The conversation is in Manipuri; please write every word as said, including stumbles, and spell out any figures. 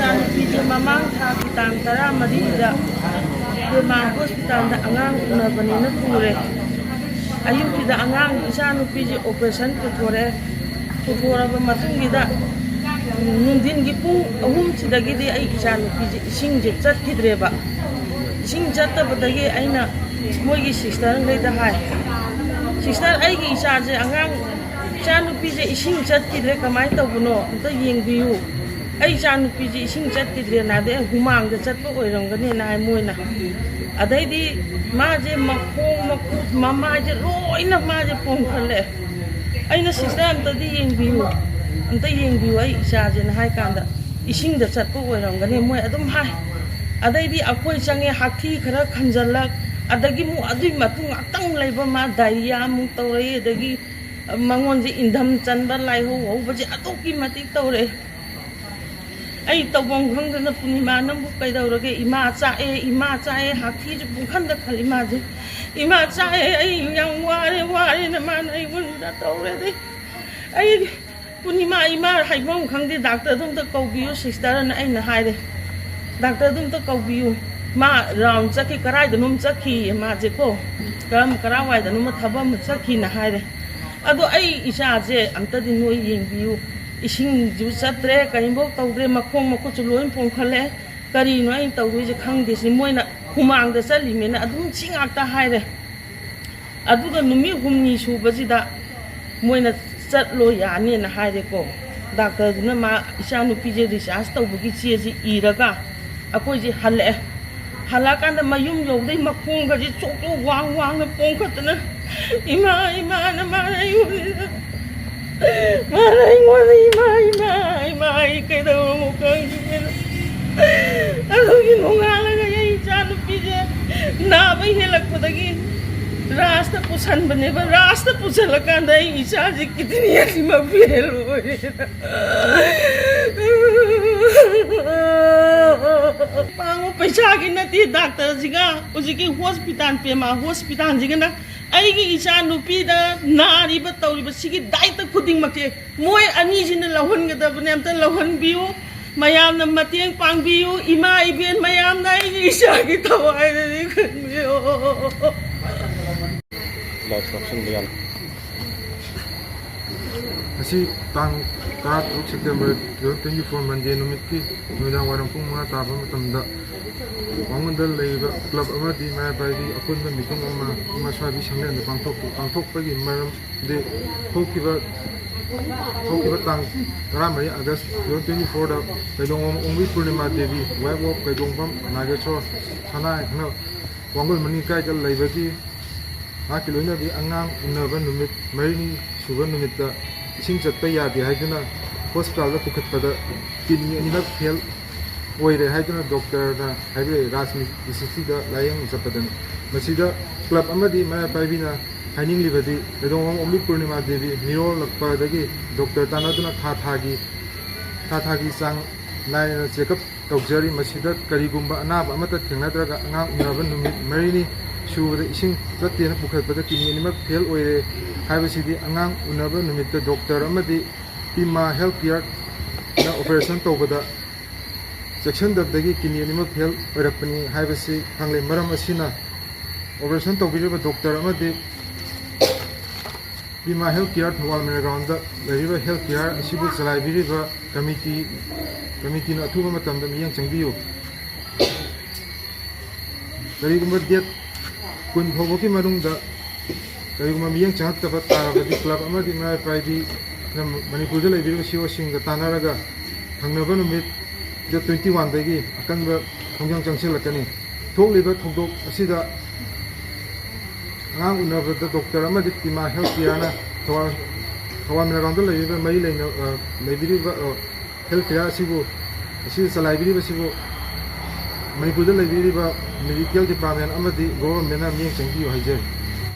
ꯏꯆꯥꯅꯨꯄꯤꯁꯦ ꯃꯃꯥꯡ ꯊꯥꯒꯤ ꯇꯥꯡ ꯇꯔꯥꯃꯔꯤꯗ ꯄꯦꯃꯥ ꯍꯣꯁꯄꯤꯇꯥꯜꯗ ꯑꯉꯥꯡ ꯎꯅꯕꯅꯦꯅ ꯄꯨꯔꯦ꯫ ꯑꯌꯨꯛꯁꯤꯗ ꯑꯉꯥꯡ, ꯏꯆꯥꯅꯨꯄꯤꯁꯦ ꯑꯣꯄꯔꯦꯁꯟ ꯄꯨꯊꯣꯔꯛꯑꯦ꯫ ꯄꯨꯊꯣꯔꯛꯑꯕ ꯃꯇꯨꯡꯁꯤꯗ ꯅꯨꯡꯊꯤꯟꯒꯤ ꯄꯨꯡ ꯑꯍꯨꯝꯁꯤꯗꯒꯤꯗꯤ ꯑꯩ ꯏꯆꯥꯅꯨꯄꯤꯁꯦ ꯏꯁꯤꯡꯁꯦ ꯆꯠꯈꯤꯗ꯭ꯔꯦꯕ꯫ ꯏꯁꯤꯡ ꯆꯠꯇꯕꯗꯒꯤ ꯑꯩꯅ ꯃꯣꯏꯒꯤ ꯁꯤꯁꯇꯔꯈꯩꯗ ꯍꯥꯏ, "ꯁꯤꯁꯇꯔ, ꯑꯩꯒꯤ ꯏꯆꯥꯁꯦ, ꯑꯉꯥꯡ, ꯏꯆꯥꯅꯨꯄꯤꯁꯦ ꯏꯁꯤꯡ ꯆꯠꯈꯤꯗ꯭ꯔꯦ, ꯀꯃꯥꯏꯅ ꯇꯧꯕꯅꯣ? ꯑꯝꯇ ꯌꯦꯡꯕꯤꯌꯨ꯫ ꯑꯩ ꯏꯆꯥꯅꯨꯄꯤꯁꯦ ꯏꯁꯤꯡ ꯆꯠꯈꯤꯗ꯭ꯔꯦꯅ, ꯑꯗꯩ ꯍꯨꯃꯥꯡꯗ ꯆꯠꯄ ꯑꯣꯏꯔꯝꯒꯅꯤꯅ" ꯍꯥꯏ ꯃꯣꯏꯅ꯫ ꯑꯗꯩꯗꯤ ꯃꯥꯁꯦ ꯃꯈꯣꯡ, ꯃꯈꯨꯠ, ꯃꯃꯥꯏꯁꯦ ꯂꯣꯏꯅ ꯃꯥꯁꯦ ꯄꯣꯝꯈꯠꯂꯛꯑꯦ꯫ ꯑꯩꯅ, "ꯁꯤꯁꯇꯔ, ꯑꯝꯇꯗꯤ ꯌꯦꯡꯕꯤꯌꯨ, ꯑꯝꯇ ꯌꯦꯡꯕꯤꯌꯨ ꯑꯩ ꯏꯆꯥꯁꯦꯅ" ꯍꯥꯏ ꯀꯥꯟꯗ, "ꯏꯁꯤꯡꯗ ꯆꯠꯄ ꯑꯣꯏꯔꯝꯒꯅꯤ" ꯃꯣꯏ ꯑꯗꯨꯝ ꯍꯥꯏ꯫ ꯑꯗꯩꯗꯤ ꯑꯩꯈꯣꯏ ꯆꯪꯉꯦ, ꯍꯥꯛꯊꯤ ꯈꯔ ꯈꯟꯖꯜꯂꯛ, ꯑꯗꯒꯤ ꯑꯃꯨꯛ ꯑꯗꯨꯏ ꯃꯇꯨꯡ ꯉꯥꯛꯇꯪ ꯂꯩꯕ ꯃꯥ ꯗꯥꯏꯔꯤꯌꯥ ꯑꯃꯨꯛ ꯇꯧꯔꯛꯏ, ꯑꯗꯒꯤ ꯃꯉꯣꯟꯁꯦ ꯏꯟꯊꯝ ꯆꯟꯕ, ꯂꯥꯏꯍꯧ ꯍꯧꯕꯁꯦ ꯑꯗꯨꯛꯀꯤ ꯃꯇꯤꯛ ꯇꯧꯔꯛꯑꯦ꯫ ꯑꯩ ꯇꯧꯐꯝ ꯈꯪꯗꯅ, "ꯄꯨꯔꯅꯤꯃꯥ, ꯅꯪꯕꯨ ꯀꯩꯗꯧꯔꯒꯦ?" "ꯏꯃꯥ ꯆꯥꯛꯑꯦ, ꯏꯃꯥ ꯆꯥꯛꯑꯦ", ꯍꯥꯛꯊꯤꯁꯨ ꯄꯨꯡꯈꯟꯗ ꯈꯜꯂꯤ ꯃꯥꯁꯦ꯫ "ꯏꯃꯥ ꯆꯥꯛꯑꯦ, ꯑꯩ ꯌꯥꯝ ꯋꯥꯔꯦ, ꯋꯥꯔꯦꯅ" ꯃꯥꯅ ꯑꯩꯉꯣꯟꯗ ꯇꯧꯔꯦ꯫ ꯑꯗꯩ ꯑꯩ, "ꯄꯨꯔꯅꯤꯃꯥ, ꯏꯃꯥ ꯍꯥꯏꯐꯝ ꯈꯪꯗꯦ, ꯗꯥꯛꯇꯔꯗꯣ ꯑꯝꯇ ꯀꯧꯕꯤꯌꯨ ꯁꯤꯁꯇꯔꯅ" ꯑꯩꯅ ꯍꯥꯏꯔꯦ꯫ "ꯗꯥꯛꯇꯔꯗꯣ ꯑꯝꯇ ꯀꯧꯕꯤꯌꯨ, ꯃꯥ ꯔꯥꯎꯟ ꯆꯠꯈꯤ, ꯀꯗꯥꯏꯗꯅꯣꯝ ꯆꯠꯈꯤꯌꯦ ꯃꯥꯁꯦꯀꯣ, ꯀꯔꯝ, ꯀꯔꯥꯏꯋꯥꯏꯗꯅꯣꯃ ꯊꯕꯛ ꯑꯃ ꯆꯠꯈꯤꯅ" ꯍꯥꯏꯔꯦ꯫ "ꯑꯗꯣ ꯑꯩ ꯏꯆꯥꯁꯦ ꯑꯝꯇꯗꯤ ꯅꯣꯏ ꯌꯦꯡꯕꯤꯌꯨ, ꯏꯁꯤꯡꯁꯨ ꯆꯠꯇ꯭ꯔꯦ, ꯀꯔꯤꯝꯐꯧ ꯇꯧꯗ꯭ꯔꯦ, ꯃꯈꯣꯡ ꯃꯈꯨꯠꯁꯨ ꯂꯣꯏ ꯄꯣꯝꯈꯠꯂꯛꯑꯦ, ꯀꯔꯤꯅꯣ ꯑꯩꯅ ꯇꯧꯗꯣꯏꯁꯦ ꯈꯪꯗꯦ", ꯁꯤ ꯃꯣꯏꯅ ꯍꯨꯃꯥꯡꯗ ꯆꯠꯂꯤꯃꯦꯅ ꯑꯗꯨꯝ ꯁꯤ ꯉꯥꯛꯇ ꯍꯥꯏꯔꯦ꯫ ꯑꯗꯨꯒ ꯅꯨꯃꯤꯠ ꯍꯨꯝꯅꯤ ꯁꯨꯕꯁꯤꯗ ꯃꯣꯏꯅ "ꯆꯠꯂꯣ, ꯌꯥꯅꯤꯅ" ꯍꯥꯏꯔꯦꯀꯣ꯫ ꯗꯥꯛꯇꯔꯗꯨꯅ ꯃꯥ ꯏꯆꯥꯅꯨꯄꯤꯁꯦ ꯔꯤꯆꯥꯔꯖ ꯇꯧꯕꯒꯤ ꯆꯦꯁꯤ ꯏꯔꯒ ꯑꯩꯈꯣꯏꯁꯦ ꯍꯜꯂꯛꯑꯦ꯫ ꯍꯜꯂꯛꯑꯀꯥꯟꯗ ꯃꯌꯨꯝ ꯌꯧꯕꯗꯩ ꯃꯈꯣꯡꯒꯁꯦ ꯆꯣꯛ ꯆꯣꯛ ꯋꯥꯡ ꯋꯥꯡꯅ ꯄꯣꯝꯈꯠꯇꯅ, "ꯏꯃꯥ, ꯏꯃꯥꯅ" ꯃꯥꯅ ꯑꯩꯉꯣꯟꯗ, ꯃꯥꯅ ꯑꯩꯉꯣꯟꯗ "ꯏꯃꯥ, ꯏꯃꯥ, ꯏꯃꯥ, ꯑꯩ ꯀꯩꯗꯧꯔꯃꯣ ꯈꯪꯗꯦꯅ"꯫ ꯑꯗꯨꯒꯤ ꯅꯣꯡꯉꯥꯜꯂꯒ ꯑꯩ ꯏꯆꯥ ꯅꯨꯄꯤꯁꯦ ꯅꯥꯕ ꯍꯦꯜꯂꯛꯄꯗꯒꯤ ꯔꯥꯖꯇ ꯄꯨꯁꯟꯕꯅꯦꯕ꯫ ꯔꯥꯖꯇ ꯄꯨꯁꯜꯂꯀꯥꯟꯗ ꯑꯩ ꯏꯆꯥꯁꯦ ꯀꯤꯗꯅꯤ ꯑꯅꯤꯃꯛ ꯐꯦꯜ ꯑꯣꯏꯔꯦ꯫ ꯄꯥꯡꯕ ꯄꯩꯁꯥꯒꯤ ꯅꯠꯇꯦ, ꯗꯥꯛꯇꯔꯁꯤꯒ ꯍꯧꯖꯤꯛꯀꯤ ꯍꯣꯁꯄꯤꯇꯥꯜ, ꯄꯦꯃꯥ ꯍꯣꯁꯄꯤꯇꯥꯜꯁꯤꯒꯅ ꯑꯩꯒꯤ ꯏꯆꯥ ꯅꯨꯄꯤꯗ ꯅꯥꯔꯤꯕ, ꯇꯧꯔꯤꯕ ꯁꯤꯒꯤ ꯗꯥꯏꯇ ꯈꯨꯗꯤꯡꯃꯛꯁꯦ ꯃꯣꯏ ꯑꯅꯤꯁꯤꯅ ꯂꯧꯍꯟꯒꯗꯕꯅꯦ꯫ ꯑꯝꯇ ꯂꯧꯍꯟꯕꯤꯌꯨ꯫ ꯃꯌꯥꯝꯅ ꯃꯇꯦꯡ ꯄꯥꯡꯕꯤꯌꯨ꯫ ꯏꯃꯥ ꯏꯕꯦꯟ ꯃꯌꯥꯝꯅ ꯑꯩꯒꯤ ꯏꯆꯥꯒꯤ ꯊꯋꯥꯏꯗꯗꯤ ꯈꯟꯕꯤꯌꯨ꯫ ꯉꯁꯤ ꯇꯥꯡ ꯇꯔꯥꯇꯔꯨꯛ September two thousand twenty four, Monday ꯅꯨꯃꯤꯠꯀꯤ ꯅꯨꯃꯤꯗꯥꯡ ꯋꯥꯏꯔꯝ ꯄꯨꯡ ꯃꯉꯥ ꯇꯥꯕ ꯃꯇꯝꯗ ꯋꯥꯡꯒꯣꯟꯗ ꯂꯩꯔꯤꯕ club ꯑꯃꯗꯤ ꯃꯩꯔꯥ ꯄꯥꯏꯕꯤ ꯑꯄꯨꯟꯕ ꯃꯤꯊꯨꯡ ꯑꯃ ꯏꯃꯥ ꯁ꯭ꯋꯥꯏꯕꯤ ꯁꯪꯂꯦꯟꯗ ꯄꯥꯡꯊꯣꯛꯈꯤ꯫ ꯄꯥꯡꯊꯣꯛꯄꯒꯤ ꯃꯔꯝꯗꯤ ꯍꯧꯈꯤꯕ ꯍꯧꯈꯤꯕ ꯇꯥꯡ ꯇꯔꯥꯃꯔꯤ August two thousand twenty fourꯗ ꯀꯩꯗꯣꯡꯕꯝ Ongbi Purnima Devi, wife of ꯀꯩꯗꯣꯡꯕꯝ ꯅꯥꯒꯦꯁꯣꯔ ꯁꯅꯥ ꯍꯥꯏꯅ ꯋꯥꯡꯒꯣꯜ ꯃꯅꯤꯡ ꯂꯩꯀꯥꯏꯗ ꯂꯩꯕꯒꯤ ꯃꯍꯥꯛꯀꯤ ꯂꯣꯏꯅꯕꯤ ꯑꯉꯥꯡ ꯎꯅꯕ ꯅꯨꯃꯤꯠ ꯃꯔꯤꯅꯤ ꯁꯨꯕ ꯅꯨꯃꯤꯠꯇ ꯏꯁꯤꯡ ꯆꯠꯄ ꯌꯥꯗꯦ ꯍꯥꯏꯗꯨꯅ hospitalꯗ ꯄꯨꯈꯠꯄꯗ kidney ꯑꯅꯤꯃꯛ fail ꯑꯣꯏꯔꯦ ꯍꯥꯏꯗꯨꯅ doctorꯅ ꯍꯥꯏꯕꯤꯔꯛꯏ꯫ ꯔꯥꯖ ꯃꯤꯁꯇ꯭ꯔꯤꯗ ꯂꯥꯏꯌꯦꯡ ꯆꯠꯄꯗꯅꯤ꯫ ꯃꯁꯤꯗ club ꯑꯃꯗꯤ ꯃꯩꯔꯥ ꯄꯥꯏꯕꯤꯅ ꯍꯥꯏꯅꯤꯡꯂꯤꯕꯗꯤ ꯀꯩꯗꯣꯡꯕꯝ ꯑꯣꯡꯕꯤ ꯄꯨꯔꯅꯤꯃꯥ ꯗꯦꯕꯤ ꯃꯤꯔꯣꯜꯂꯛꯄꯗꯒꯤ doctor ꯇꯥꯟꯅꯗꯨꯅ ꯊꯥ ꯊꯥꯒꯤ ꯊꯥ ꯊꯥꯒꯤ ꯆꯥꯡ ꯅꯥꯏꯅ checkup ꯇꯧꯖꯔꯤ꯫ ꯃꯁꯤꯗ ꯀꯔꯤꯒꯨꯝꯕ ꯑꯅꯥꯕ ꯑꯃꯠꯇ ꯊꯦꯡꯅꯗ꯭ꯔꯒ ꯑꯉꯥꯡ ꯎꯅꯕ ꯅꯨꯃꯤꯠ ꯃꯔꯤꯅꯤ ꯁꯨꯕꯗ ꯏꯁꯤꯡ ꯆꯠꯇꯦꯅ ꯄꯨꯈꯠꯄꯗ kidney ꯑꯅꯤꯃꯛ fail ꯑꯣꯏꯔꯦ ꯍꯥꯏꯕꯁꯤꯗꯤ ꯑꯉꯥꯡ ꯎꯅꯕ ꯅꯨꯃꯤꯠꯇ doctor ꯑꯃꯗꯤ ꯄꯤꯃꯥ health careꯅ operation ꯇꯧꯕꯗ ꯆꯦꯛꯁꯤꯟꯗꯕꯗꯒꯤ kidney ꯑꯅꯤꯃꯛ fail ꯑꯣꯏꯔꯛꯄꯅꯤ ꯍꯥꯏꯕꯁꯤ ꯈꯪꯂꯦ꯫ ꯃꯔꯝ ꯑꯁꯤꯅ operation ꯇꯧꯕꯤꯔꯤꯕ doctor ꯑꯃꯗꯤ ꯄꯤꯃꯥ health care ꯊꯧꯕꯥꯜ ꯃꯦꯔꯥꯒ꯭ꯔꯥꯎꯟꯗ ꯂꯩꯔꯤꯕ health care ꯑꯁꯤꯕꯨ ꯆꯂꯥꯏꯕꯤꯔꯤꯕ committee committeeꯅ ꯑꯊꯨꯕ ꯃꯇꯝꯗ ꯃꯤꯠꯌꯦꯡ ꯆꯪꯕꯤꯌꯨ꯫ ꯀꯔꯤꯒꯨꯝꯕ date ꯀꯨꯟ ꯐꯥꯎꯕꯒꯤ ꯃꯅꯨꯡꯗ ꯀꯔꯤꯒꯨꯝꯕ ꯃꯤꯠꯌꯦꯡ ꯆꯪꯉꯛꯇꯕ ꯇꯥꯔꯕꯗꯤ club ꯑꯃꯗꯤ ꯃꯩꯔꯥ ꯄꯥꯏꯕꯤꯅ ꯃꯅꯤꯄꯨꯔꯗ ꯂꯩꯕꯤꯔꯤꯕ CEOꯁꯤꯡꯒ ꯇꯥꯟꯅꯔꯒ ꯊꯪꯅꯕ ꯅꯨꯃꯤꯠ date twenty oneꯗꯒꯤ ꯑꯀꯟꯕ ꯈꯣꯡꯖꯪ ꯆꯪꯁꯤꯜꯂꯛꯀꯅꯤ꯫ ꯊꯣꯛꯂꯤꯕ ꯊꯧꯗꯣꯛ ꯑꯁꯤꯗ ꯑꯉꯥꯡ ꯎꯅꯕꯗ doctor ꯑꯃꯗꯤ ꯄꯤꯃꯥ health careꯅ ꯊꯧꯕꯥꯜ ꯊꯧꯕꯥꯜ ꯃꯦꯔꯥꯒ꯭ꯔꯥꯎꯟꯗ ꯂꯩꯔꯤꯕ ꯃꯔꯤ ꯂꯩꯅ ꯑ, ꯂꯩꯕꯤꯔꯤꯕ ꯑ, health care ꯑꯁꯤꯕꯨ ꯑꯁꯤꯗ ꯆꯂꯥꯏꯕꯤꯔꯤꯕꯁꯤꯕꯨ ꯃꯅꯤꯄꯨꯔꯗ ꯂꯩꯕꯤꯔꯤꯕ medical department ꯑꯃꯗꯤ governmentꯅ ꯃꯤꯠꯌꯦꯡ ꯆꯪꯕꯤꯌꯨ ꯍꯥꯏꯖꯔꯤ꯫